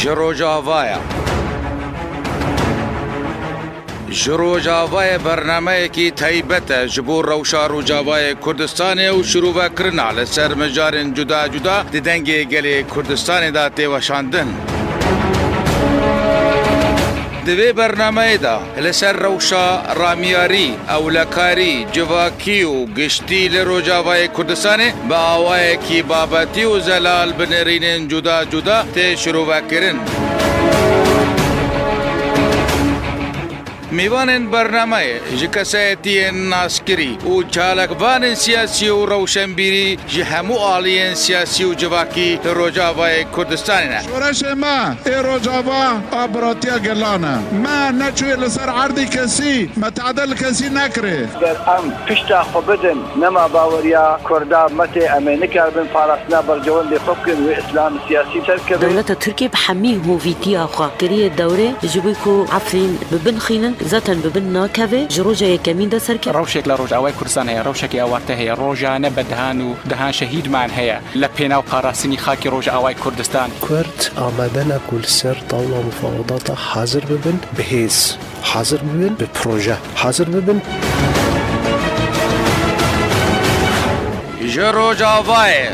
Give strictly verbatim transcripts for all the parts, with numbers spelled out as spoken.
Ji Rojavayê. Ji Rojavayê bernameyekî taybet e ji bo rewşa Rojavayê Kurdistanê û şirûvekirina li ser mijarên cuda cuda di Dengê Gelê Kurdistanê de tê weşandin. Di vê bernameyê de li ser rewşa ramiyarî, ewlekarî, civakî û giştî li Rojavayê Kurdistanê bi awayekî babetî û zelal bi nerînên cuda cuda tê şirovekirin. Mêvanên bernameyê ji kesayetiyên naskirî û çalakvanên siyasî û rewşenbîrî ji hemû aliyên siyasî û civakî li Rojavayê Kurdistanê ne. Şoreşê me ê Rojava a biratiya gelan e. Me neçûye li ser erdê kesî, me tehdê li kesî nekirê. Ger em pişta xwe bidin, nema baweriya Kurda me tê, em ê nikaribin parastina berjewendê xwe bikin, wê îslam siyasî derkeve. Dewleta Tirkiyê bi hemî hovîtiya xwe kiriye dewrê, ji bo ku Efrîn bi bin xînin, zaten bi bin nakeve, ji roja yekemîn de serkeve. Rewşek li Rojavayê Kurdistan heye, rewşekî awarte heye, rojane bi dehan û dehan şehîdman heye li pênav parastinî xakê Rojavayê Kurdistan. Kurd amade ne ku li ser tawla mufawedata hazir bibin, bi hêz hazir bibin, bi proje hazir bibin. Ji Rojavayê.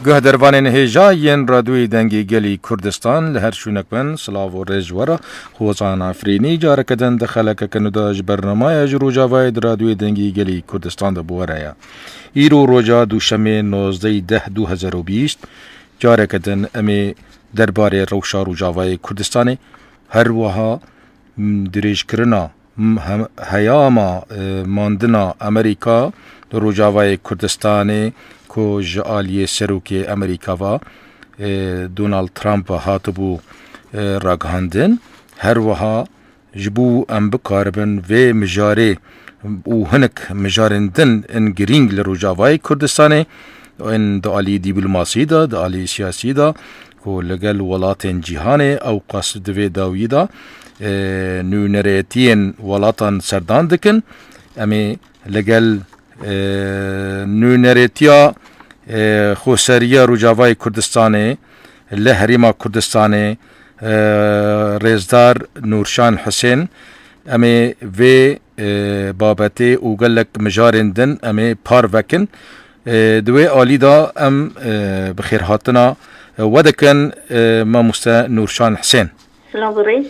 Guhdervanên hêja yên Radyoyê Dengê Gelê Kurdistan li her şûnek bin, silav û rêz ji we re. Hozan Efrînî careke din di xelekeke nû de ji bernamaya ji Rojavayê di Radyoyê Dengê Gelê Kurdistan de bi we re ye. Îro roja Duşemê nozdehî deh du hezar û bîst, careke din em ê derbarê rewşa Rojavayê Kurdistanê, her wiha, m, dirêjkirina, m, hem, heyama, e, mandina Amerîka li Rojavayê Kurdistanê ku ji aliyê Serokê Amerîka ve, e, Donald Trump ve hatibû, e, ragihandin. Her wiha ji bo em bikaribin vê mijarê û hinek mijarên din in girîng li Rojavayê Kurdistanê, in di alî dîplomasî de, di alî siyasî de, ku li gel welatên cîhanê ew qas di vê dawiyê de, e, nûnerêtiyên welatan serdan dikin. Em ê li gel, e, nûnerêtiya, e, xweseriya Rojavayê Kurdistanê, li Herêma Kurdistanê, e, Rêzdar Nûrşan Hisên, em ê vê, e, babetê û gelek mijarên din em ê parvekin. E, di wê alî de em, e, bi xêrhatina, e, we dikin, e, mamoste Nûrşan Hisên. Silav û rêz.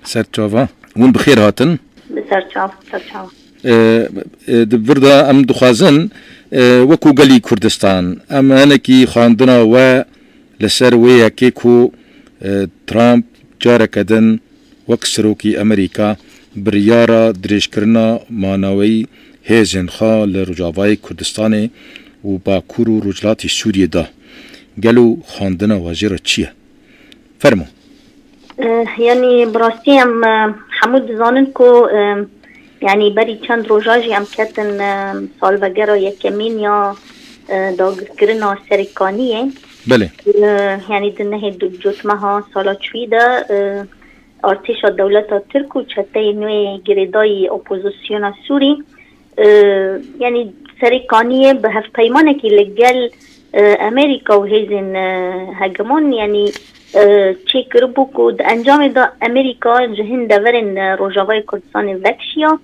Ser çava. Hûn bi xêr hatin. Bi ser çav, ser çav. E, e, di vir de em dixwazin, e, wekû gelî Kurdistan, em hinekî xwendina we li ser wê yekê ku, e, Trump careke din wek serokî Amerîka biryara dirêjkirina manaweyî hêzên xwe li Rojavayê Kurdistanê û Bakur û Rojhilatê Sûriyê da. Gelo xwendina we jê re çi ye? Fermo. Eh, yanî bi rastî em, eh, hemû dizanin ku, eh, yanî berî çend roja jî em ketin, eh, salvegera yekemîn ya, eh, dagirkirina Serêkaniyê. Belê. Eh, yanî di nehê du-, cotmeha sala çûyî de, eh, artêşa dewleta Tirk û çeteyên wê girêdayî opozisyona Sûrî, e, yanî Serêkaniyê bi hevpeymanekî li gel, e, Amerîka û hêzên, e, hegemon, yanî, e, çêkiribû ku di encamê de Amerîka ji hin deverên, e, Rojavayê Kurdistanê vekişiya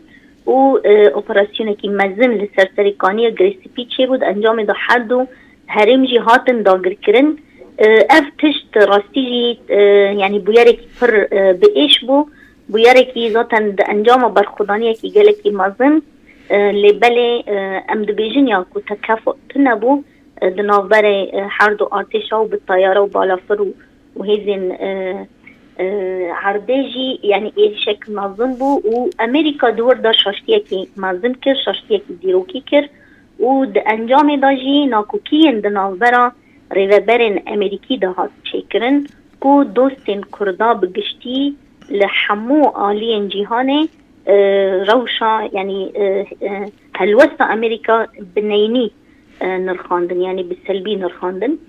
û, e, operasyonekî mezin li ser Serêkaniyê Girê Spî çêbû. Di encamê de her du herêm jî hatin dagirkirin. E, ev tişt rastî jî, e, yanî bûyerekî pir, e, bi êş bû. Bûyerekî zaten di encama berxwedaniyekî gelekî mezin, e, lê belê, e, em dibêjin ya ku tekef tune bû, e, di navberê, e, her du artêşa û bi teyare û balafir û, û hêzên, e, e, erdê jî, yanî êrîşek mezin bû û Amerîka di wir de şaştiyekî mezin kir, şaştiyekî dîrokî kir û di encamê de jî nakokiyên di navbera rêveberên Amerîkî de hat çêkirin ku dostên Kurda bi giştî li hemû aliyên cîhanê, e, rewşa, yanî, e, e, helwesta Amerîka bi neynî, e, nirxandin, yanî bi selbî nirxandin.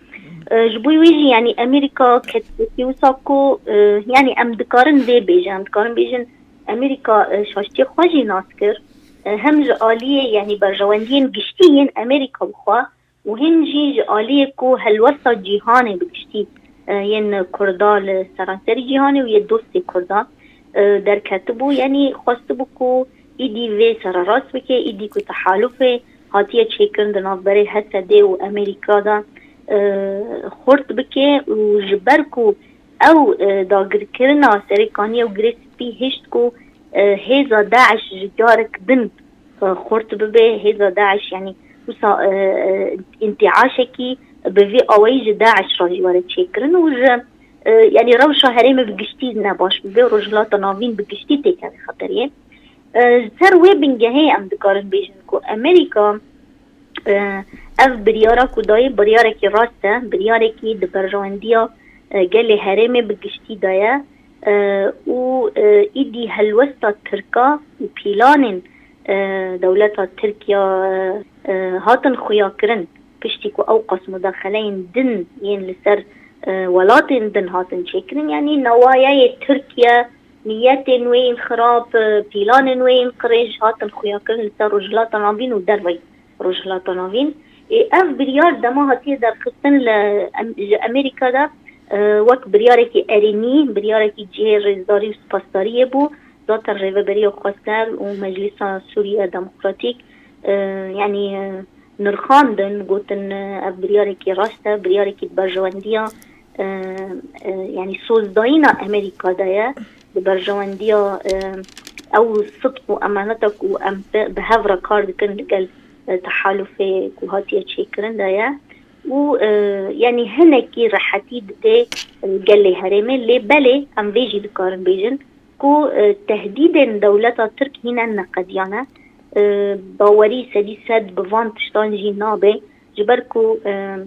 E, ji bo wê jî, yanî Amerîka ketibûkî wisa ku, e, yanî em dikarin vê bêjin, em dikarin bêjin Amerîka, e, şaştiyê xwe jî nas kir, e, hem ji aliyê, yanî berjewendiyên giştî yên Amerîka bi xwe û hîn jî ji aliyê ku helwesta cîhanê bi giştî, e, yên Kurda li seranserî cîhanê û yê dostê Kurda, e, derketibû, yanî xwestibû ku îdî vê sererast bike, îdî ku tehalufê hatiye çêkirin di navberê H S D û Amerîka de, e, xurt bike û ji ber ku ew, e, dagirkirina Serê Kaniyê û Girê Spî hişt ku, e, hêza DAIŞ ji carek din, e, xurt bibe, hêza DAIŞ, yanî wisa, e, e, întiaşekî bi vî awayî ji DAIŞ re jî were çêkirin û ji, e, yanî rewşa herêmê bi giştî ne baş bibe, Rojhilata Navîn bi giştî têkeve xeteriyê. E, ji ser wê bingehê em dikarin bêjin ku Amerîka, e, ev biryara ku dayê biryarekî rast e, biryarekî di berjewendiya, e, gelê herêmê bi giştî de ye, e, û, e, îdî helwesta Tirka û pîlanên, e, dewleta Tirk ya, e, hatin xuyakirin piştî ku ew qas mudaxeleyên din yên li ser, e, welatên din hatin çêkirin, yanî newayeyê Tirkiye, niyetên wê yên xirab, e, pîlanên wê yên qirêj hatin xuyakirin li ser Rojhilata Navîn û derveyî Rojhilata Navîn. Ê, ev biryar dema hatiye derxistin li em-, ji Amerîka de, e, wek biryarekî erênî, biryarekî cihê rêzdarî û spasdariyê bû. Zaten Rêveberiya Xweser û Meclisa Sûriye Demokratîk, e, yanî, e, nirxandin, gotin, e, ev biryarekî rast e, biryarekî di berjewendiya, e, e, yanî sozdayîna Amerîka de ye, di berjewendiya, e, ew sidq û emaneta ku em bi, bi hev re kar dikin li gel, e, tehalufê ku hatiye çêkirin de ye. Û, e, yanî hinekî rehetî dide, e, gelê herêmê, lê belê em vê jî dikarin bêjin ku, e, tehdîdên dewleta Tirk hîne neqediyane. E, bawerî sedî sed bi van tiştan jî nabe. Ji ber ku, e,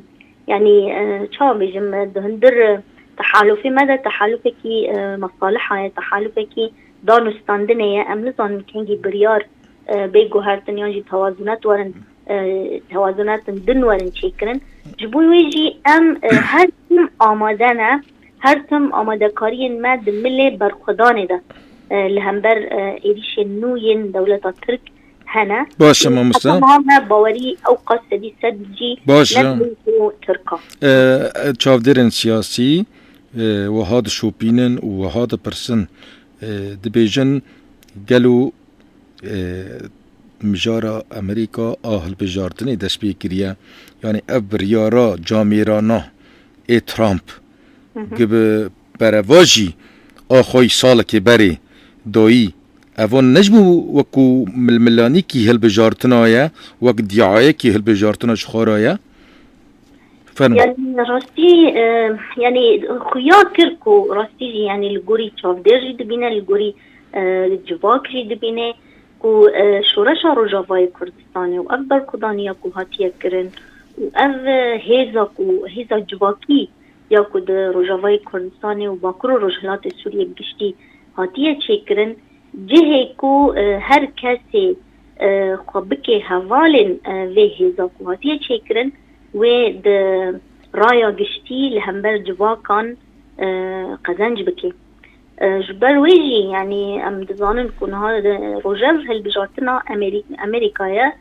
yanî, e, çawa bêjim, e, di hundir, e, tehalufê me de tehalufekî, e, mesaliha ye, tehalufekî dan û standinê ye. Em nizanin kengî biryar, e, bê guhertin yan jî tewazunet werin, e, tewazunetin din werin çêkirin. Ji bo wê jî em, e, her tim amade ne, her tim amadekariyên me di milê berxwedanê de, e, li hember, e, êrîşên nû yên dewleta Tirk hene. Baş e, mamoste. Heta niha me bawerî ew qas sedî sed jî Baş e. Nedibûn ku Tirka. E, e, çavdêrên siyasî, e, wiha dişopînin û wiha dipirsin, e, dibêjin, gelo, e, mijara Amerîka a hilbijartinê dest pê kiriye? Yanî ev biryara camêrana ê Trump, Hı hı. Gibi berevajî a xwe yî salekê berê dayî, evan ne ji bo wekû milmilanîkî hilbijartina ye, wek dîayekî hilbijartina ji xwe re ye? Fermo. Yanî rastî, e, yanî xuya kir ku rastî jî, yanî li gorî çavdêr jî dibîne, li gorî, e, civak jî dibîne ku, e, Şoreşa Rojavayê Kurdistanê û ev berxwedaniya ku hatiye kirin û ev, e, hêza ku, hêza civakî ya ku di Rojavayê Kurdistanê û Bakur û Rojhilatê Sûriyê bi giştî hatiye çêkirin, cihê ku, e, her kesê, e, xwe bike hevalên, e, vê hêza ku hatiye çêkirin, wê di raya giştî li hember civakan, e, qezenc bike. E, ji ber wê jî, yanî em dizanin ku niha, e, rojev hilbijartina Amerî-, Amerîkayê,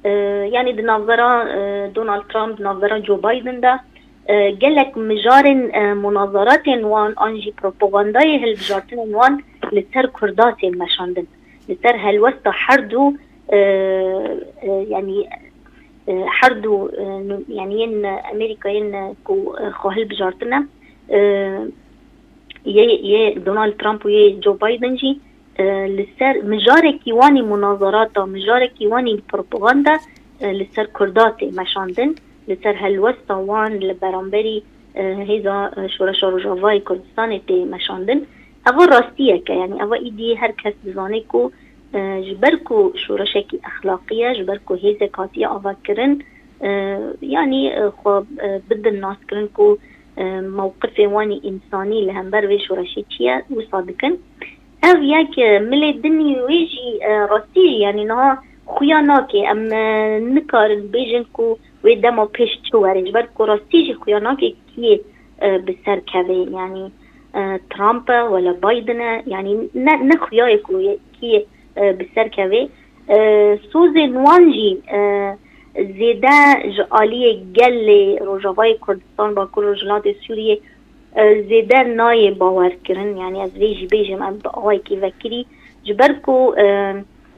e, yanî di navbera, e, Donald Trump, di navbera Joe Biden de, e, gelek mijarên, e, munazaratên wan an jî propagandayê hilbijartinên wan li ser Kurda tê meşandin. Li ser helwesta her du, e, e, yanî, e, her du, e, nu-, yanî yên Amerîka yên, e, ku, e, xwe hilbijartine, e, yê, yê Donald Trump û yê Joe Biden jî, e, li ser mijarekî wan î munazarata, mijarekî wan î propaganda, e, li ser Kurda tê meşandin, li ser helwesta wan li beramberî, e, hêza, e, Şoreşa Rojavayê Kurdistanê tê meşandin. Eva rastiyek e, yanî eva îdî her kes dizane ku, e, ji ber ku şoreşekî exlaqî ye, ji ber ku hêzek hatiye avakirin, e, yanî, e, xwe, e, bidin naskirin ku, e, mewqifê wan î însanî li hember vê şoreşê çi ye, wisa dikin. Ev yek, e, milê din î wê jî, e, rastî jî, yanî niha xuya nake. Em, e, nikarin bêjin ku wê dema pêş çi were. Ji ber ku rastî jî xuya nake kî, e, bi ser keve. Yanî, e, Trump e wela Biden e. Yanî ne, ne xuya ye ku kî, e, bi ser keve. E, sozên wan jî, e, zêde ji aliyê gelê Rojavayê Kurdistan, Bakur Rojhilatê Sûriyê, e, zêde nayê bawerkirin. Yanî ez vê jî bêjim, em bi awayekî vekirî. Ji ber ku, e,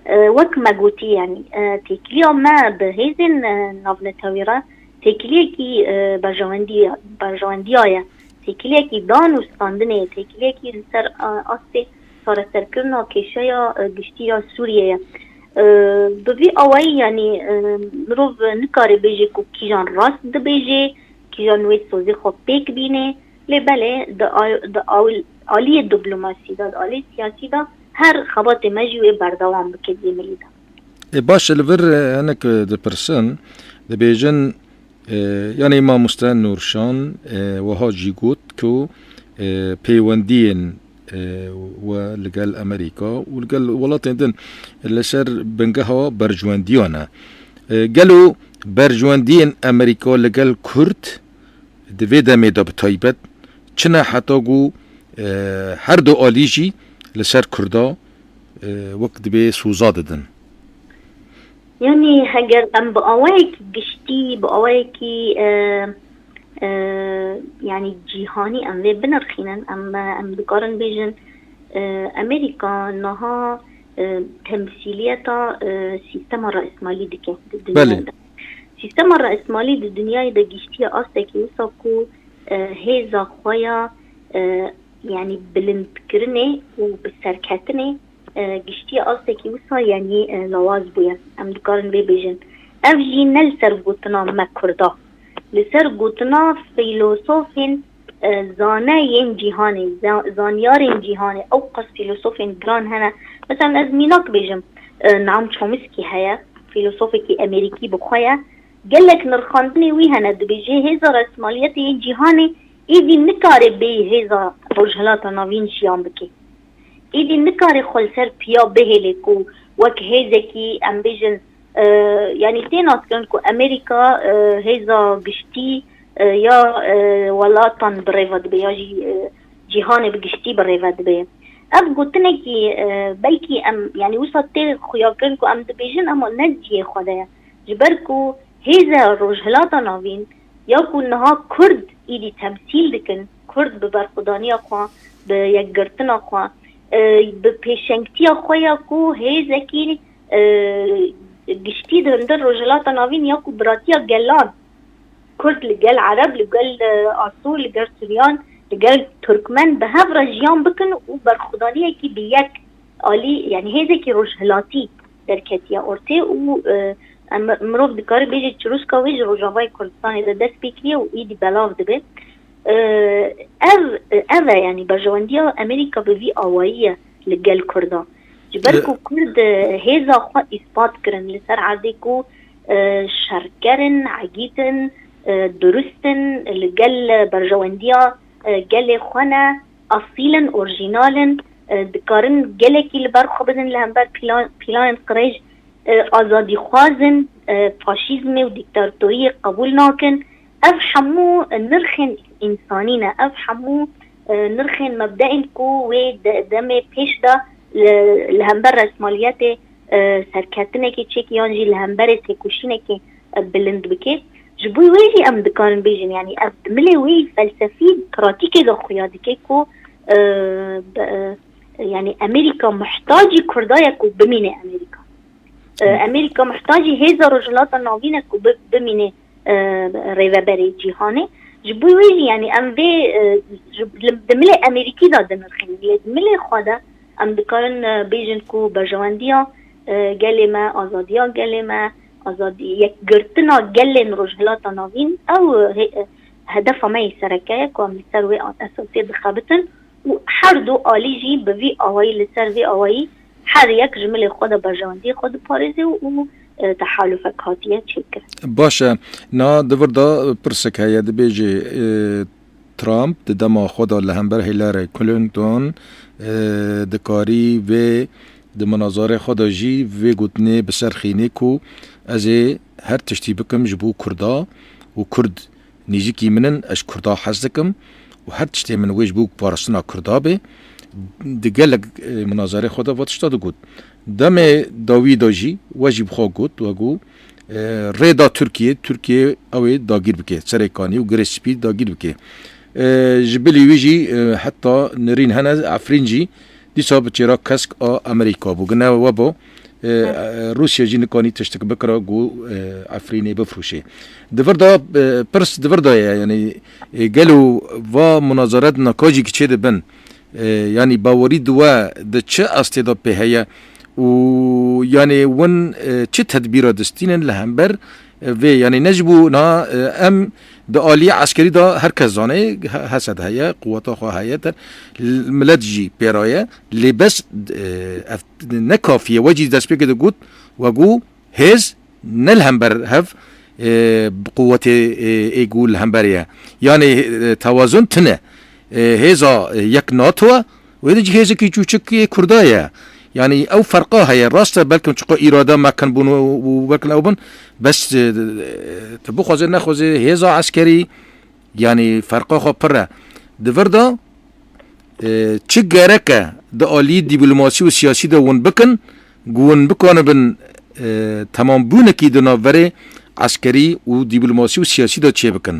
e, wek me gotî, yanî, e, têkiliya me bi hêzên, e, navnetewî re têkiliyekî, e, berjewendî-, berjewendiya ye. Têkiliyekî dan û standinê ye. Têkiliyekî li ser, e, astê çareserkirina kêşeya, e, giştî ya Sûriyê ye. E, bi vî awayî, yanî, e, mirov nikare bêje ku kîjan rast dibêje, kîjan wê sozê xwe pêk bîne. Lê belê di a-, di aw-, aliyê diplomasî de, di aliyê siyasî de her xebatê me jî wê berdewam bike di vê milî de. Ê, baş e, li vir, e, hinek, e, dipirsin, dibêjin, e, yanî mamoste Nûrşan, e, wiha jî got ku, e, pêwendiyên, e, we li gel Amerîka û li gel welatên din li ser bingeha berjwendiyan e. E, gelo berjwendiyên Amerîka li gel Kurd di vê demê de bi taybet çi ne heta ku, e, her du alî jî li ser Kurda, e, wek dibê soza didin? Yanî heger em bi awayekî giştî, bi awayekî, e, e, yanî cîhanî em vê binirxînin, em, em dikarin bêjin, e, Amerîka niha, e, temsîliyeta, e, sîstema raîsmalî dike di dinyayê de. Sîstema raîsmalî di dinyayê de giştiye astekî wisa ku, e, hêza xwe ya, e, yanî bilindkirinê û bi serketinê, e, giştiye astekî wisa, yanî, e, lawaz bûye. Em dikarin vê bêjin. Ev jî ne li ser gotina me Kurda. Li ser gotina fîlosofên, e, zane yên cîhanê, za-, zanyarên cîhanê, ew qas fîlosofên giran hene. Mesela ez mînak bêjim, e, Noam Chomsky heye, fîlosofekî Amerîkî bi xwe ye. Gelek nirxandinê wî hene, dibêje hêza resmaliyetê yên cîhanê êdî nikare bê hêza Rojhilata Navîn jiyan bike. Êdî nikare xwe li ser piya bihêle ku wek hêzekî, em bêjin, e, yanî tê naskirin ku Amerîka, e, hêza giştî, e, ya, e, welatan bi rê ve dibe ya jî, e, cîhanê bi giştî bi rê ve dibe. Ev gotinekî, e, belkî em, yanî wisa tê xuyakirin ku em dibêjin, ema ne cihê xwe de ye. Ji ber ku hêza Rojhilata Navîn ya ku niha Kurd êdî temsîl dikin, Kurd bi berxwedaniya xwe, bi yekgirtina xwe, e, bi pêşengtiya xwe ya ku hêzekî, e, giştî di hundir Rojhilata Navîn ya ku biratiya gelan, Kurd li gel Ereb, li gel, e, Asûr, li gel Suryan, li gel Turkmen bi hev re jiyan bikin û berxwedaniyekî bi yek alî, yanî hêzekî rojhilatî derketiye ortê û, e, em, mirov dikare bêje çirûska wê ji Rojavayê Kurdistanê de dest pê kiriye û êdî belav dibe. E, ev, ev e, yanî berjewendiya Amerîka bi vî awayî ye li gel Kurda. Ji ber E, ku Kurd, e, hêza xwe îspat kirin li ser erdê ku, e, şerker in, egît in, e, durust in, li gel berjewendiya, e, gelê xwe ne, esîl in, orjînal in, e, dikarin gelekî li ber xwe bidin li hember pîla-, pîlanên qirêj, e, azadîxwaz in, e, faşîzmê û dîktatoriyê qebûl nakin. Ev hemû nirxên însanî ne, ev hemû, e, nirxên mebdeên ku wê de-, demê pêş de li, li hember resmaliyetê, e, serketinekê çêkî yan jî li hemberê têkoşînekê, e, bilind bike. Ji bo wê jî em dikarin bêjin, yanî ev di milê wê felsefî pratîkê de xuya dike ku, e, bi, e, yanî Amerîka muhtacî Kurda ye ku bimîne Amerîka. E, Amerîka muhtacî hêza Rojhilata Navîn e ku bi-, bimîne, e, rêveberê cîhanê. Ji bo wê jî, yanî em vê, e, ji, li, di milê Amerîkî de dinirxînin. Lê di milê xwe de em dikarin, e, bêjin ku berjewendiya, e, gelê me, azadiya gelê me, azadî, yekgirtina gelên Rojhilata Navîn, ew, e, he-, e, hedefa me yê sereke ye ku em li ser wê esasê dixebitin û her du alî jî bi vî awayî, li ser vî awayî her yek ji milê xwe de berjewendiyê xwe diparêze û, e, tehalufek hatiye çêkirin. Baş e, niha di vir de pirsek heye, dibêje, e, Trump di dema xwe de li hember Hillary Clinton, e, dikarî vê di munazarê xwe de jî vê gotinê bi ser xînê ku ez ê Her tiştî bikim ji bo Kurda û Kurd nêzîkî min in, ez ji Kurda hez dikim û her tiştê min wê ji bo parastina Kurda be. Di gelek, e, munazerê xwe de va tişta digot. Demê dawî de jî we jî bi xwe got, we got, e, rê da Tirkiye, Tirkiye ew ê dagîr bike, Serêkanî û Girê Spî dagîr bike. E, ji bilî wî jî, e, heta Nirîn hene, Efrîn jî dîsa bi çêra kesk a Amerîka bû. Gine we bo, e, Rûsya jî nikanî tiştik bikira ku, e, Efrînê bifrûşê. Di vir de, e, pirs di vir de ye, yanî, e, gelo va munazaret naka jî ki çê dibin, e, yanî bawerî di we di çi astê de pê heye û yanî win, e, çi tedbîra distînin li hember, e, vê, yanî ne ji bo niha, e, em di aliyê eskerî de her kes zane, he-, Hesed heye, quweta xwe heye te, l-, milet jî pê re ye, lê bes, e, ev ne kafî ye. We jî destpêkê de got, we got, hêz ne li hember hev, e, bi quwetê, e, ê ku li hember ye. Yanî, e, tewazun tune. E, hêza, e, yek NATO ye, wê de jî hêzekî çûçik yê Kurda ye. Yanî ew ferqa heye. Rast e, belkim çiqa îrade me kin bûn û, û belkim ew bin. Bes, e, tu bixwaze nexwaze hêza eskerî, yanî ferqa xwe pir e. Di vir de, e, çi gerek e di alî dîplomasî û siyasî de hûn bikin, ku hûn bikanibin, e, temambûnekî di navberê eskerî û dîplomasî û siyasî de çêbikin?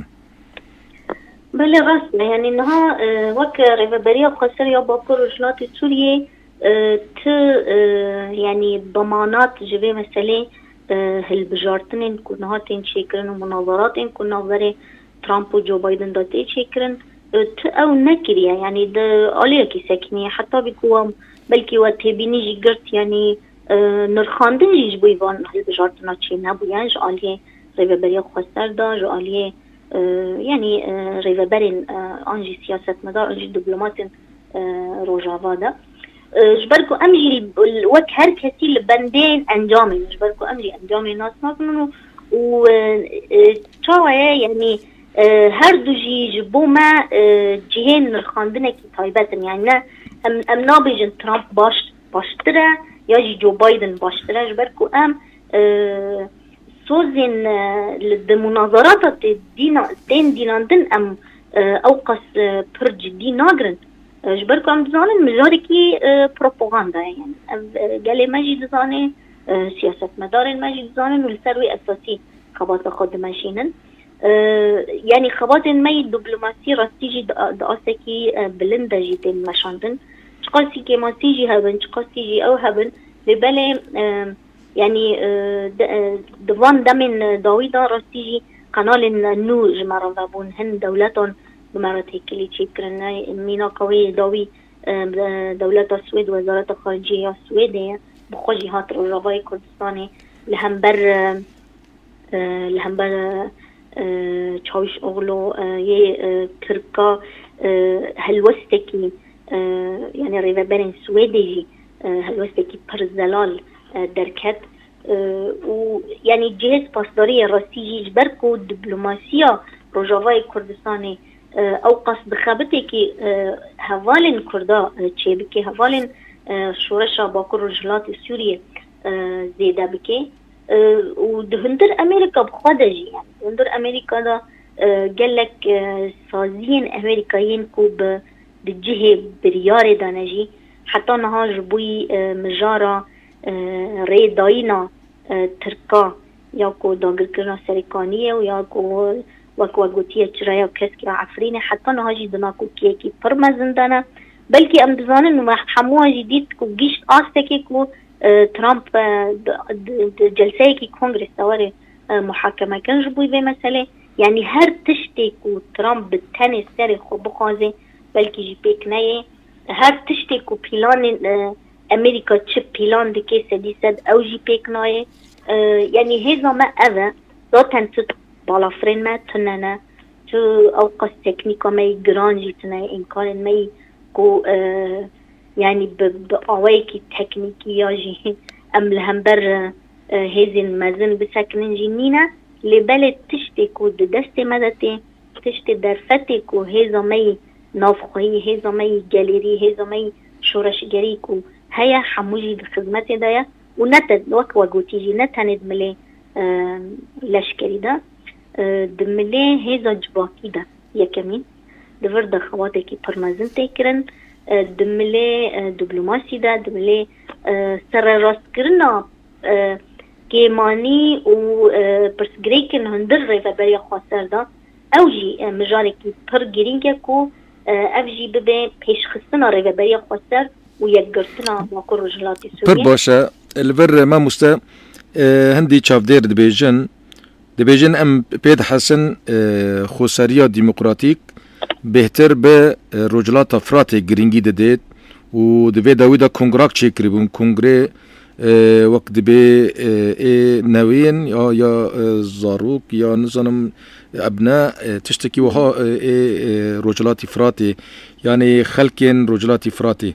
Belê, rast e. Yanî niha, e, wek Rêveberiya Xweser ya Bakur Rojhilatê Sûriyê, e, ti, e, yanî damanat ji vê meselê, e, hilbijartinên ku niha tên çêkirin û munazaratên ku navberê Trump û Joe Biden de tê çêkirin, e, ti ew nekiriye, yanî di aliyekî sekiniye. Heta bî ku we, belkî we têbînî jî girt, yanî, e, nirxandin jî ji bo van hilbijartina çê nebûye, ji aliyê Rêveberiya Xweser de, ji aliyê, e, yanî, e, rêveberên, e, an jî siyasetmedar, an jî diplomatên, e, Rojava de. E, ji ber ku em jî wek her kesî li bendê encamê ne, ji ber ku em jî encamê nas nakin û, û, e, e, çawa ye, yanî, e, her du jî ji bo me, e, cihên nirxandinekî taybet in. Yanî ne, em, em nabêjin Trump baş, baştir e ya jî Joe Biden baştir e, ji ber ku em, e, sozên, e, li, di munazarata tê dîna-, tên dînandin em, e, ew qas, e, pir cidî nagirin. E, ji ber ku em dizanin mijarekî, e, propaganda ye. Yanî ev, e, gelê me jî dizane, e, siyasetmedarên me jî dizanin û li ser wê esasî xebata xwe dimeşînin. E, yanî xebatên me yî diplomasî rastî jî di, di astekî, e, bilind de jî tên meşandin. Çiqasî kêmasî jî hebin, çiqasî jî ew hebin, lê belê, e, Yanî, e, di, e, di van demên, e, dawî de rastî jî qenalên, e, nû ji me re vebûn. Hin dewletan bi me re têkilî çêkirin. E, mînaka wê yê dawî, e, bi, e, dewleta Swêd, Wezareta Xariciyê ya Swêdê ye. Bi xwe jî hat Rojavayê Kurdistanê li hember, e, e, li hember, e, Çawîşoglu, e, yê, e, Tirka, e, helwestekî, e, yanî rêveberên Swêdê jî, e, helwestekî pir zelal, e, derket. E, û yanî cihê spasdariyê rastî jî ji ber ku diplomasiya Rojavayê Kurdistanê, e, ew qas bi xebitekî, e, hevalên Kurda, e, çêbike, hevalên, e, şoreşa Bakur Rojhilatê Sûriyê, e, zêde bike. E, û di hundir Amerîka bi xwe de jî, yanî di hundir Amerîka de, e, gelek, e, saziyên Amerîka yên ku bi, di cihê biryarê de ne jî, heta niha ji bo, e, mijara, e, rêdayîna, e, Tirka ya ku dagirkirina Serêkaniyê û ya ku wek we gotiye çireya kesk ya Efrînê, heta niha jî di nakokiyekî pir mezin de ne. Belkî em dizanin û me hemû jî dît ku gîşt astekê ku e, Trump, e, di, di, di celseyekî kongrê sewerê, e, muhakeme kirin ji bo vê meselê. Yanî her tiştê ku Trump bi tenê serê xwe bixwaze, belkî jî pêk neyê. Her tiştê ku pîlanên, e, Amerîka çi pîlan dike, sedî sed ew jî pêk nayê. E, yanî hêza me ev e. Zaten tu balafirên me tune ne. Tu ew qas teknîka me yî giran jî tune ye, îmkanên me yî ku, e, yanî bi, bi awayekî teknîkî ya jî em li hember, e, hêzên mezin bisekinin jî nîne. Lê belê tiştê ku di destê me de tê, tiştê derfetê ku hêza me yî navxweyî, hêza me yî gelêrî, hêza me yî şoreşgerî ku heye, hemû jî di xizmetê de ye û ne te-, wek we gotî jî ne tenê di milê e, leşkerî de, e, di milê hêza civakî de yekemîn, di vir de xebatekî pir mezin tê kirin, e, di milê, e, diplomasî de, di milê, e, sererastkirina, e, kêmanî û, e, pirsgirêkên hundir rêveberiya xweser de, ew jî, e, mijarekî pir girîng e ku, e, ev jî bibe pêşxistina rêveberiya xweser û yekgirtina Bakur Rojhilatê Sûriyê. Pir baş e. Li vir mamoste, e, hindî çavdêr dibêjin, dibêjin em pê dihesin, e, xweseriya demokratîk bêhtir bi, e, Rojhilata Firatê girîngî didêt û di vê dawî de kongrak çêkiribûn. Kongrê, e, wek dibê, e, ê newên ya, ya, e, zarok ya nizanim ebne, e, tiştekî wiha, e, ê, e, Rojhilatî Firatê, yanî xelkên Rojhilatî Firatê.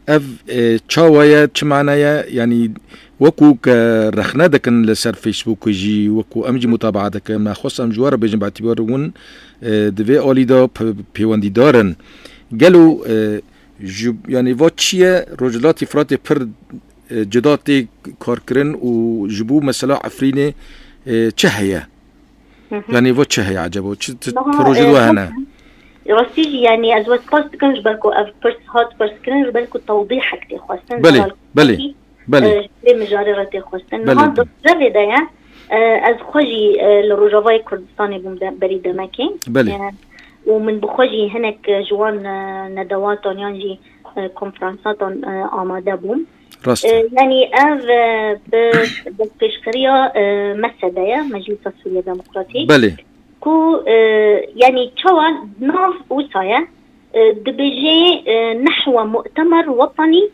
Ev, e, çawa ye, çi mane ye? Yanî wekû ke rexne dikin li ser Facebookê jî, wekû em jî mutabaa dikin. Me xwest em ji we re bêjin, bi îtîbar hûn, e, di vê alî de pe-, pêwendîdar in. Gelo, e, ji, yanî va çi ye, Rojhilatê Firatê pir, e, cida tê karkirin û ji bo mesela Efrînê, e, çi heye? Hı hı. Yanî va çi heye eceba? Çi, çi Niha, projê e, we hene? Rastî jî, yanî ez we spas dikim ji ber ku ev pirs hat pirs kirin, ji ber ku tewdîhek tê xwestin. Belê, zelal belê, kurdî, belê. E, ji vê mijarê re tê xwestin. Belê. Niha di revê de ye, e, ez xwe jî, e, li Rojavayê Kurdistanê bûm de, berî demekê. Belê. E, û min bi xwe jî hinek, e, ji wan, e, nedewatan yan jî, e, konferansatan, e, amade bûm. Rast e. E, yanî ev, e, bi destpêşxeriya, e, mesede ye, Meclisa Sûriye Demokratîk. Belê. Ku, e, yanî çawa nav wisa ye, e, dibêje, e, nehwa mu'temer wetanî,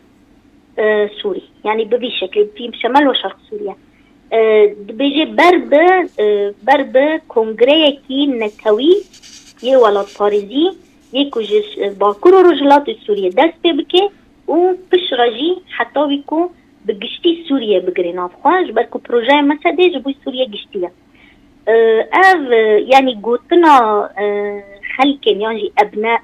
e, Sûrî. Yanî bi vî şeklî, fî şemal we şerq Sûriye. E, dibêje ber bi, e, ber bi kongreyekî netewî yê welatparêzî, yê ku ji, e, Bakur û Rojhilatê Sûriyê dest pê bike û piştre jî heta wî ku bi giştî Sûriye bigire nav xwe, ji ber ku projeya mesedê ji bo Sûriye giştî ye. E, ev, e, yanî gotina, e, xelkên yan jî ebne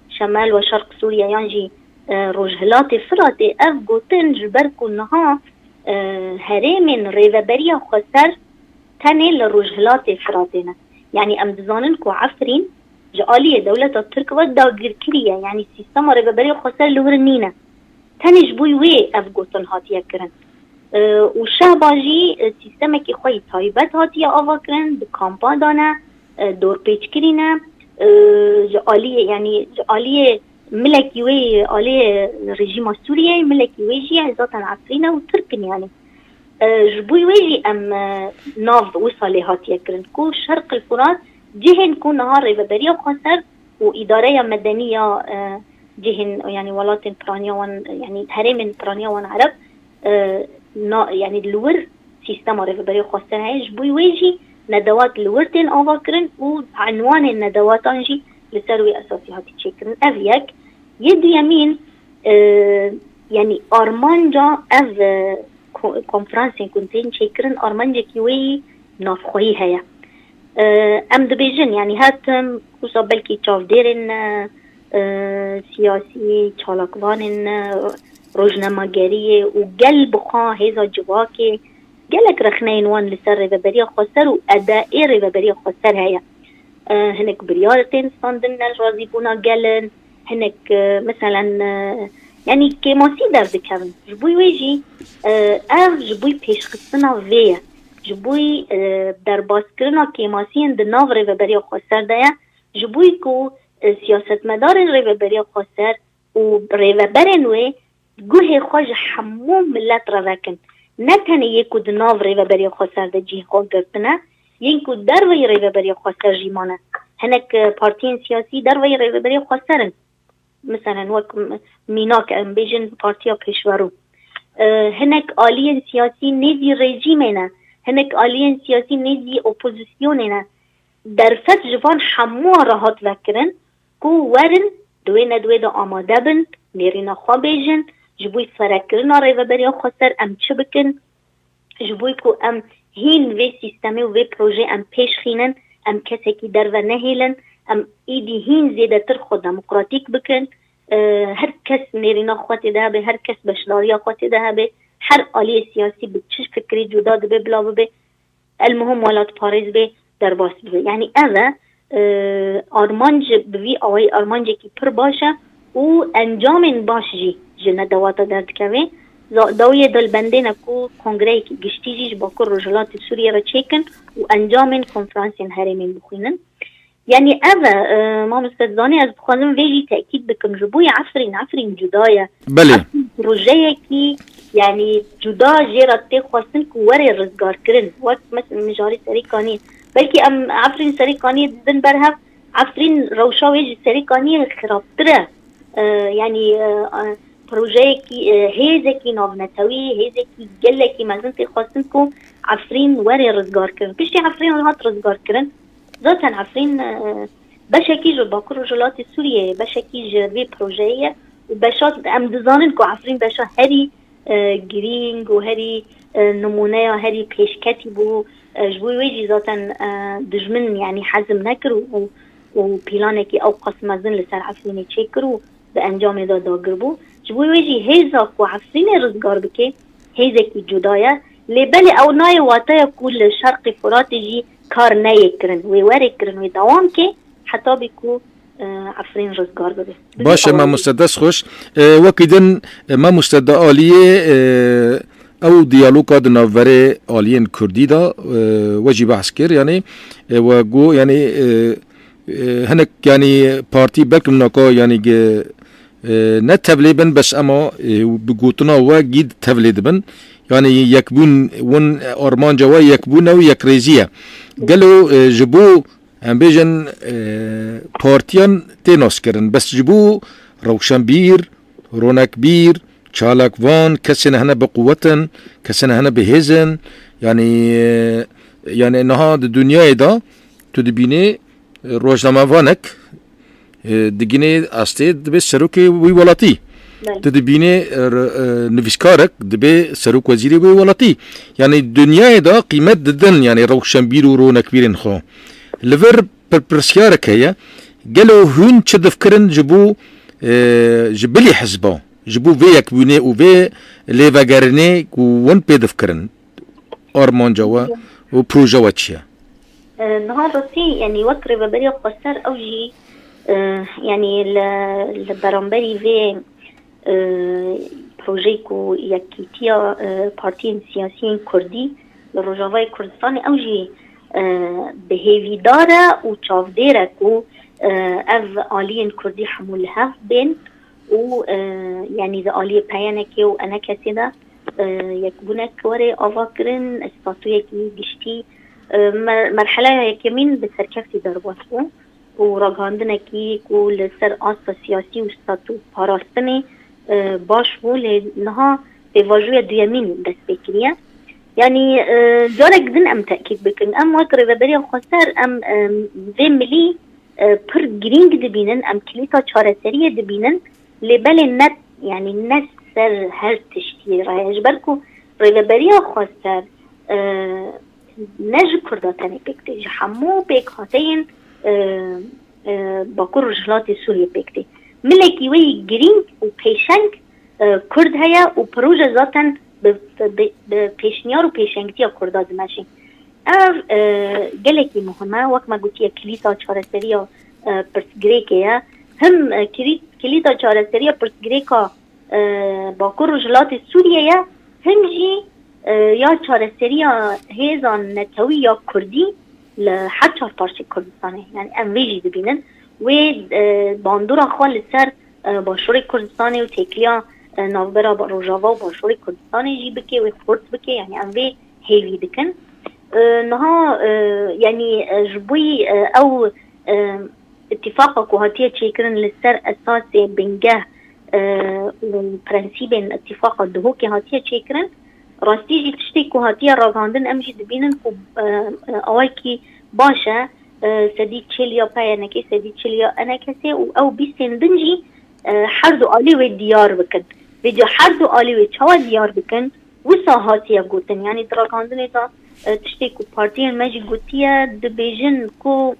şemal we şerq Sûriye yan jî, e, Rojhilatê Firatê, ev gotin ji ber ku niha, e, herêmên rêveberiya xweser tenê li Rojhilatê Firatê ne. Yanî em dizanin ku Efrîn ji aliyê dewleta Tirk ve dagirkirî ye, yanî sîstema rêveberiya xweser li wir nîne. Tenê ji bo wê ev gotin hatiye kirin. E, û Şehba jî, e, sîstemekî xwe yî taybet hatiye ava kirin, di kampa de ne, e, dorpêçkirî ne, e, ji aliyê, yanî ji aliyê milekî wê, aliyê rejîma Sûriyeyê, milekî wê jî ye, zaten Efrîn e û Tirk in yanî. E, ji bo wê jî em, e, nav wisa lê hatiye kirin ku Şerq el Furat cihên ku niha rêveberiya xweser û îdareya medenî ya, e, cihên, yanî welatên piraniya wan, yanî herêmên piraniya wan Ereb, e, na, yanî li wir sîstema rêveberiya xweser heye, ji bo wê jî nedewat li wir tên ava kirin û enwanên nedewatan jî li ser wê esasî hatî çêkirin. Ev yek. Yê duyemîn, e, yanî armanca ev, e, ko-, konferansên ku tên çêkirin, armancekî wê yî navxweyî heye. E, em dibêjin, yanî her tim wisa belkî çavdêrên, e, e, siyasî, çalakvanên, e, rojnamegeriyê û gel bi xwe hêza civakê gelek rexneyên wan li ser rêveberiya xweser û edayê rêveberiya xweser heye. E, hinek biryar tên standin ne ji razîbûna gel in, hinek, e, meselen, e, yanî kêmasî derdikevin. Ji bo wê jî, e, ev ji bo pêşxistina vê ye. Ji bo, e, derbaskirina kêmasiyên di nav rêveberiya xweser de ye. Ji bo ku, e, siyasetmedarên rêveberiya xweser û rêveberên wê guhê xwe ji hemû milet re vekin. Ne tenê yê ku di nav rêveberiya xweser de cihê xwe girtine, yên ku derveyî rêveberiya xweser jî mane. Hinek, e, partiyên siyasî derveyî rêveberiya xweser in. Miselen wek m-, mînak em bêjin partiya pêşverû. E, hinek aliyên siyasî nêzî rejîmê ne. Hinek aliyên siyasî nêzî opozisyonê ne. Derfet ji van hemû re hat vekirin ku werin di wê nedwê de amade bin, nêrîna xwe bêjin, ji bo ferekirina rêveberiya xweser em çi bikin, ji bo ku em hîn vê sîstemê û vê projê em pêş xînin, em kesekî derve nehêlin, em îdî hîn zêdetir xwe demokratîk bikin. E, her kes nêrîna xwe tê de hebe, her kes beşdariya xwe tê de hebe, her aliyê siyasî bi çi fikrê cuda dibe bila bibe. El muhim welatparêz bê, derbas bibe. Yanî ev e, e, armanc bi vî awayî armancekî pir baş e û encamên baş jî ji nedewata derdikeve. Za-, dawiyê de li bendê ne ku kongreyekî giştî jî ji Bakur Rojhilatê Sûriyê re çêkin û encamên konferansên herêmên bixwînin. Yanî ev e, e, mamoste Zanî, ez dixwazim vê jî tekîd bikim. Ji bo yê Efrîn, Efrîn cuda ye. Belê. Efrîn projeyekî, yanî cuda jê re tê xwestin ku were rizgarkirin. Wek mes-, mijarê Serê Kaniyê. Belkî em Efrîn Serê Kaniyê didin ber hev, Efrîn rewşa wê ji Serê Kaniyê xirabtir e. E, yanî, e, e, projeyekî, e, hêzekî navnetewî, hêzekî gelekî mezin tê xwestin ku Efrîn were rizgarkirin. Piştî Efrîn hat rizgarkirin, zaten Efrîn, e, beşekî ji Bakur Rojhilatê Sûriyeyê, beşekî ji vê projeyê ye û beşa, em dizanin ku Efrîn beşa herî, e, girîng û herî, e, nimûneya herî pêşketî bû. E, ji bo wê jî zaten, e, dijmin, yanî hezm nekir û, û, û planekî ew qas mezin li ser Efrînê çêkir û bi encamê de dagir bû. Ji bo wê jî hêza ku Efrînê rizgar bike, hêzekî cuda ye. Lê belê ew nayê wateya ku li Şerqê Furatê jî kar neyê kirin. Wê were kirin, wê dewam ke, heta bê ku, e, Efrîn rizgar bibe. Baş e, mamoste, dest xweş. E, wekî din, e, mamoste, di aliyê, e, ew diyaloga di navberê aliyên Kurdî de, e, we jî behs kir, yanî, e, we got, yanî, e, e, hinek, yanî, partî belkim naka, yanî, ge-, e, ne tevlê bin, bes ema, e, bi gotina we gî tevlê dibin. Yanî yekbûn, win armanca we yekbûn e û yekrêzî ye. Gelo, e, ji bo, em bêjin, e, partiyan tê naskirin, bes ji bo rewşenbîr, ronekbîr, çalakvan, kesên hene bi quwet in, kesên hene bi hêz in, yanî, e, yanî niha di dinyayê de tu dibînî, e, rojnamevanek, e, digînê astê dibe serokê wî welatî. Belê. Tu dibînê, e, re-, e, nivîskarek dibe serok wezîrê wê welatî. Yanî dinyayê de qîmet didin, yanî rewşenbîr û ronekbîrên xwe. Li vir pirpirsiyarek heye, gelo hûn çi dixwazin ji bo, e, ji bilî hizba, ji bo vê yekbûnê û vê lêvegerînê ku hûn pê dixwazin? Armanca we û proje we çi ye? E, niha rastî, yanî wek Rêveberiya Xweser ew jî, e, yanî li, li beramberî vê, e, projeyê ku yekîtiya, e, partiyên siyasî yên Kurdî li Rojavayê Kurdistanê ew jî, e, bi hêvîdar e û çavdêr e ku, e, ev aliyên Kurdî hemû li hev bên û, e, yanî di aliyê P Y N K û E N K S de, e, yekbûnek were avakirin, statuyekî giştî, e, mer-, merheleya yekemîn bi serkeftî derbas bû û ragihandinekî ku li ser asta siyasî û statu parastinê, e, baş bû, lê niha pêvajoya duyemîn dest pê kiriye. Yanî, e, carek din em tekîd bikin. Em wek Rêveberiya Xweser, em, e, vê milî, e, pir girîng dibînin, em kilîta çareseriyê dibînin, lê belê ne, yanî ne ser her tiştî re ye. Ji ber ku Rêveberiya Xweser, e, ne ji Kurda tenê pêk tê, ji hemû pêkhateyên, e, e, Bakur Rojhilatê Sûriyê pêk tê. Milekî wê yî girîng û pêşeng, e, Kurd heye û proje zaten bi, bi, bi, bi pêşniyar û pêşengtiya Kurda dimeşe. Ev, e, gelekî muhim e, wek me gotiye, kilîta çareseriya, e, pirsgirêkê ye. Him, e, kilî-, kilîta çareseriya pirsgirêka, e, Bakur Rojhilatê Sûriyê ye, him jî, e, ya çareseriya hêzan netewî ya Kurdî li her çar parçeyê Kurdistanê. Yani em vê jî dibînin. Wê, e, bandora xwe li ser, e, Başûrê Kurdistanê û têkiliya, e, navbera ba-, Rojava û Başûrê Kurdistanê jî bike, wê xurt bike. Yani em vê hêvî dikin. E, niha, e, yanî, e, ji bo, e, ew, e, îtîfaqa ku hatiye çêkirin li ser esasê bingeh, e, û prensîbên îtîfaqa Duhokê hatiye çêkirin. Rastî jî tiştê ku hatiye ragihandin, em jî dibînin ku, e, e, awayekî baş e, e, sedî çil ya P Y N K, sedî çil ya E N K S û ew bîstên din jî, e, her du alî wê diyar bikin. Vêca her du alî wê çawa diyar bikin? Wisa hatiye gotin, yanî di ragihandinê de, e, tiştê ku partiyên me jî gotiye, dibêjin ku,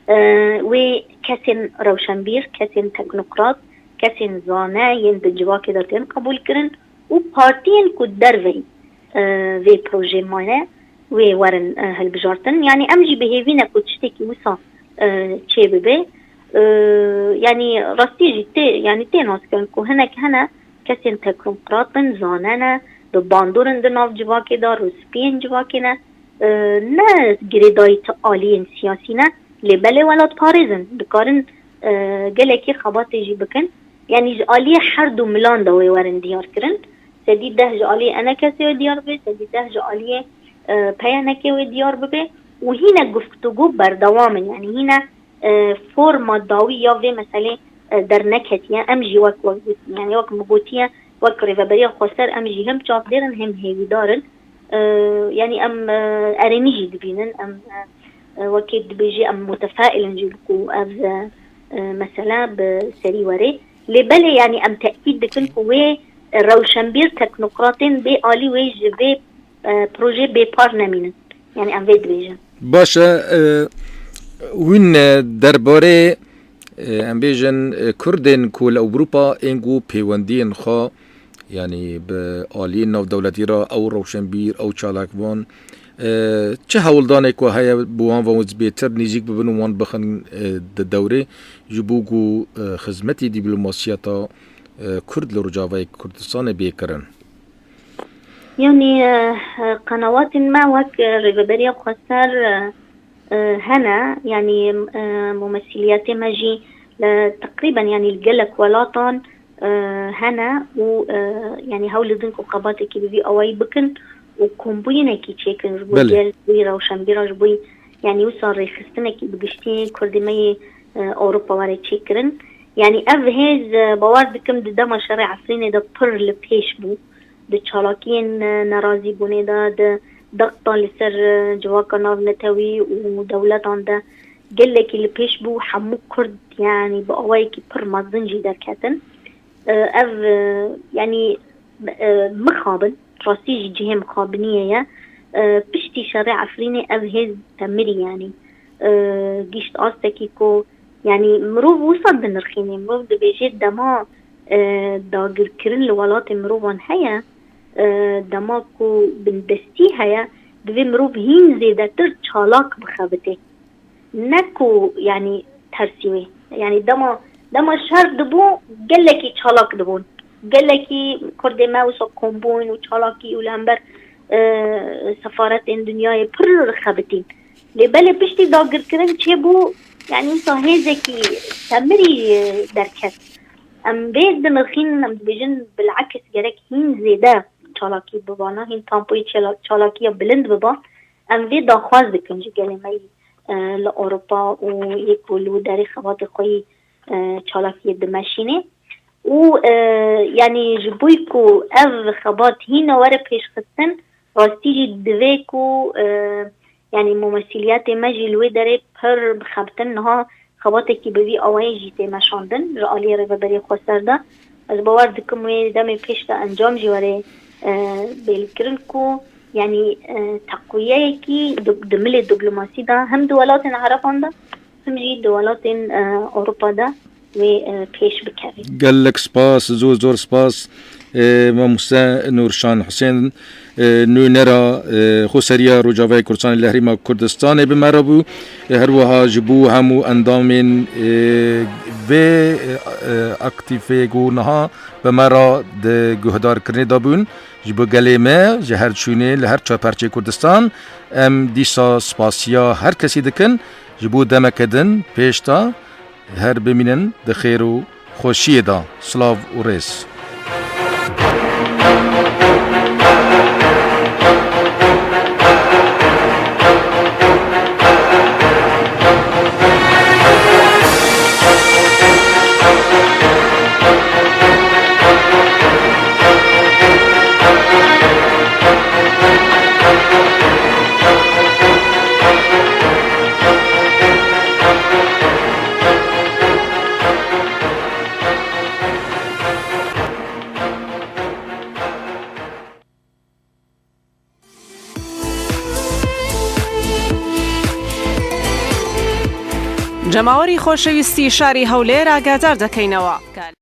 e, wê kesên rewşenbîr, kesên teknokrat, kesên zane yên di civakê de tên qebûlkirin û partiyên ku derveyî, e, vê projê mane, wê werin, e, hilbijartin. Yanî em jî bi hêvî ne ku tiştekî wisa, e, çê bibe. E, yanî rastî jî tê, yanî tê naskirin ku hinek hene kesên teknokrat in, zane ne, bi bandor in di nav civakê de, rûspiyên civakê ne, e, ne girêdayî ti aliyên siyasî ne, lê belê welatparêz in, dikarin, e, gelekî xebatê jî bikin. Yanî ji aliyê her du milan de wê werin diyar kirin. Sedî deh ji aliyê ENKSê wê diyar bibe, sedî deh ji aliyê, e, PYNKê wê diyar bibe û hîne guftûgo berdewam in. Yanî hîne, e, forma dawî ya vê meselê, e, derneketiye. Em jî wek, wek got-, yanî wek min gotiye, wek Rêveberiya Xweser em jî hem çavdêr in hem hêvîdar in. E, yanî em, e, erênî jî dibînin, em, e, e, wekî dibêjî em mutefail in jî ku ev, e, e, mesele bi serî were. Lê belê, yanî em tekîd dikin ku wê rewşenbîr teknokratên bê alî wê ji vê, e, projê bêpar nemînin. Yanî em vê dibêjin. Baş e, e, hûn, e, derbarê, e, em bêjin, e, Kurdên ku li Ewropa ên ku pêwendiyên xwe, yanî bi aliyên navdewletî re ew rewşenbîr, ew çalakvan, e, çi hewldanê ku heye bi wan ve bêtir nêzîk bibin û wan bixin, e, di dewrê ji bo ku, e, xizmetî dîplomasiyeta, e, Kurd li Rojavayê Kurdistanê bê kirin? Yanî, e, e, qenawatên me wek, e, Rêveberiya Xweser, e, e, hene, yanî, e, mumesîliyetê me jî li teqrîben, yanî li gelek welatan, e, hene û, e, yanî hewl didin ku xebatekî bi vî awayî bikin û kombûyinekî çêkin ji bo Belê. gel, ji bo rewşenbîra, ji bo, yanî wisa rêxistinekî bi giştî Kurdê me yê, e, Ewropa were çêkirin. Yanî ev hêz, e, bawer dikim di dema şerê Efrînê de pir li pêş bû. Di çalakiyên, e, nerazîbûnê de, di dexta li ser, e, civaka navnetewî û dewletan de gelekî li pêş bû. Hemû Kurd, yanî bi awayekî pir mezin jî derketin. E, ev, e, yanî, e, mixabin, rastî jî cihê mixabiniyê ye. E, piştî şerê Efrînê ev hêz temirî, yanî, e, gişt astekî ku, yanî, mirov wisa dinirxînê, mirov dibêjê dema, e, dagirkirin li welatê mirovan heye, e, dema ku bindestî heye, divê mirov hîn zêdetir çalak bixebitê. Ne ku, yanî, tersî wê. Yanî dema, dema şer dibû, gelekî çalak dibûn. Gelekî Kurdê me wisa kom bûn û çalakî û li hember, e, sefaretên dinyayê pir xebitîn. Lê belê piştî dagirkirin çêbû, yanî wisa hêzekî temirî, e, derket. Em vê dinirxînin, em dibêjin bilekis gerek hîn zêde çalakî biba, ne hîn tempoyê çela-, çalakiya bilind biba. Em vê daxwaz dikin ji gelê me yî, e, li Ewropa û yê ku li wî derê xebatê xwe yî, e, çalakiyê dimeşînê. Û, e, yanî ji bo ku ev xebat hîna were pêşxistin, rastî jî divê ku, e, yanî mumesîliyetê me jî li wê derê pir bixebitin. Niha xebatekî bi vî awayî jî tê meşandin ji aliyê Rêveberiya Xweser de. Ez bawer dikim wê demê pêş de encam jî were, e, bêlkirin ku, yanî, e, teqwiyeyekî di, di milê diplomasî de hem di welatên Ereban de hem jî di welatên, e, Ewropa de wê, e, pêş bikeve. Gelek spas, zor zor spas. E, Mamoste Nûrşan Husên, e, nûnera, e, Xweseriya Rojavayê Kurdistanê li Herêma Kurdistanê bi me re bû. E, her wiha ji bo hemû endamên, e, vê, e, e, aktîfê ku niha bi me re di guhdarkirinê de bûn, ji bo gelê me, ji her çûnê, li her çar perçê Kurdistan, em dîsa spasiya her kesî dikin. Ji bo demeke din pêş de her bimînin di xêr û xweşiyê de. Silav û rêz. جەماوەری خۆشەویستی شاری هەولێر ئاگادار دەکەینەوە.